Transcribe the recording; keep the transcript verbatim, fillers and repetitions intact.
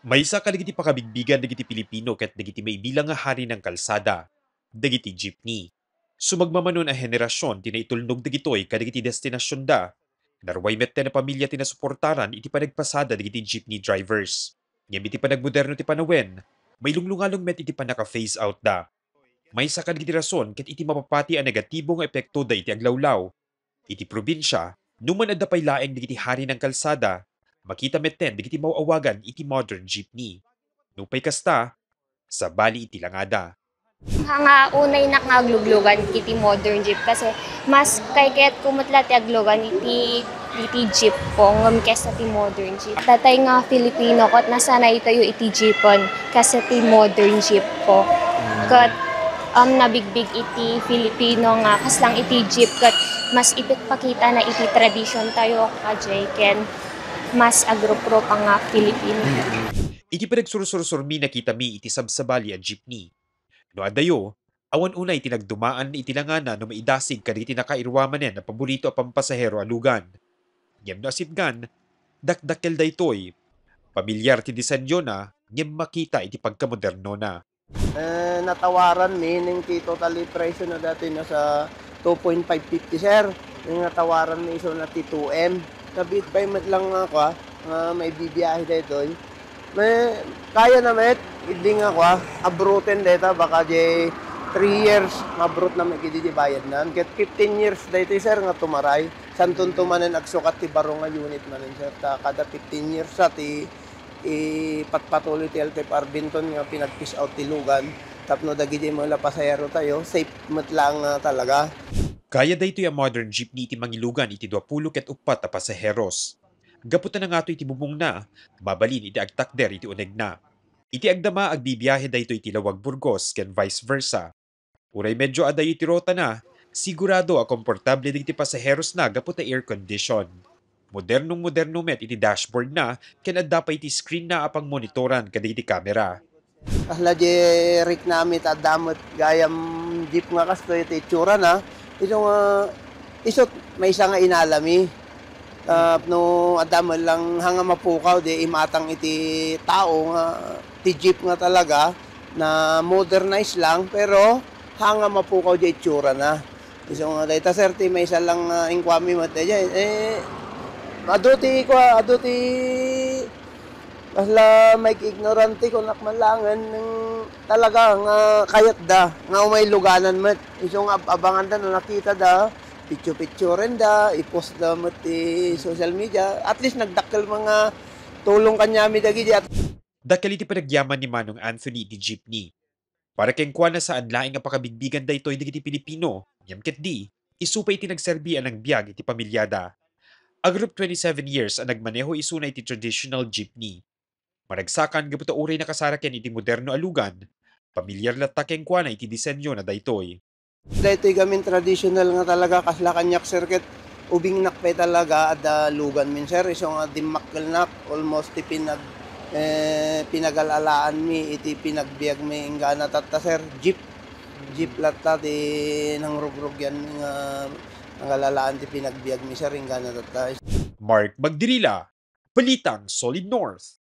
Maysa kadagiti pakabigbigan dagiti Pilipino ket dagiti maibilang nga hari ng kalsada, dagiti jeepney. Sumagmamanon a henerasion ti naitulnog dagitoy kadagiti destinasionda. Naruay metten a pamilya ti nasuportaran iti panagpasada dagiti jeepney drivers. Ngem iti panagmoderno ti panawen, mailunglungalong met iti pannaka-phase out da. Maysa kadagiti rason ket iti mapapati a negatibo nga epektoda iti aglawlaw. Iti probinsia, numan adda pay laeng dagiti hari ng kalsada, makita metten dagiti maw-awagan iti modern jeepney. Nupay kasta, sabali iti langada. Nga unay nak nga agluglugan iti modern jeep kasi mas kaykayatko met la ti aglugan iti iti jeep ko ngem kaysa ti modern jeep. Tatay nga Filipino ket nasanay tayo iti jeepon kaysa ti modern jeep ko. Ket um, nabigbig iti Filipino nga kaslang iti jeep ket mas ipitpakita na iti tradition tayo kajay ken mas agruprupa nga Filipino. Iti panagsursursurmi nakitami iti sabsabali a jeepney. No adayo, awan unay ti nagdumaan iti langana no maidasig kadagiti nakairuamanen a paborito a pampasahero a lugan. Ngem no asitgan, dakdakkel daytoy. Pamilyar ti disenyona, ngem makita iti pagkamodernona. Eh, natawaran mi ning ti total presyo na dati nasa two point five fifty, sir. Ning natawaran mi isu na ti two M. Kabit pay met lang nga kwa, nga may bibiyahe daytoy. May kaya na met, idi nga kwa, abruten dayta, baka di three years, mabrut na met idi di bayad na. Ket fifteen years daytoy, sir, nga tumaray. Santon to manen agsukat ti baro nga unit manen, sir. Ta kada fifteen years sa ti ipatpatuloy ti L T F R Binton nga pinag-phase out ti lugan tapno dagiti mga pasahero tayo, safe met lang nga talaga. Kaya daytoy a modern jeepney iti mangilugan iti duapulo ket uppat a pasaheros. Gapu ta nangato iti bubongna, mabalin iti agtakder iti unegna. Iti agdama, agbibiyahe daytoy iti Lawag Burgos ken vice versa. Uray medyo adayo ti rotana, sigurado a komportable dagiti pasaherosna gapu ta air condition. Modernong-moderno met iti dashboardna ken adda pay iti screenna a pangmonitoran kadagiti kamera. Kasla di riknami ta adda met gayam jeep nga kastoy ti itsurana. Isu nga isut maysa nga inalami. Tapno adda met lang hanga mapukaw di imatang iti tao nga ti jeep nga talaga na modernize lang pero hanga mapukaw di itsurana. Isu nga dayta, sir, ti maysa lang nga inkuami met daydiay. Eh, adu ti kua, adu ti kasla maig-ignorante kunak man laengen, talaga nga kayatda nga umay luganan met. Isu nga ab-abanganda no nakitada, picture-picturenda, i-post da met ti social media. At least nagdakkel mga tulong kaniami dagidi. Dakkel iti panagyaman ni Manong Anthony iti jeepney. Para kenkuana, saan laeng a pakabigbigan daytoy dagiti Pilipino, ngem ketdi, isu pay iti nagserbi a nangbiag iti pamilyada. Agrup twenty-seven years a nagmaneho isuna iti traditional jeepney. Managsakan gapu ta uray nakasaraken iti moderno a lugan, pamilyar latta kenkuana iti disenyona daytoy. Daytoy gamin traditional nga talaga kasla kaniak, sir, ket ubingnak pay talaga adda lugan min, sir, isu nga dimmakkelnak almost ti pinag eh, pinagalalaan mi iti pinagbiag mi inggana tatta, sir, jeep. Jeep latta ti nangrugrugyan mi nga nangalalaan ti pinagbiag mi, sir, inggana tatta. Mark Magdirila, Balitang Solid North.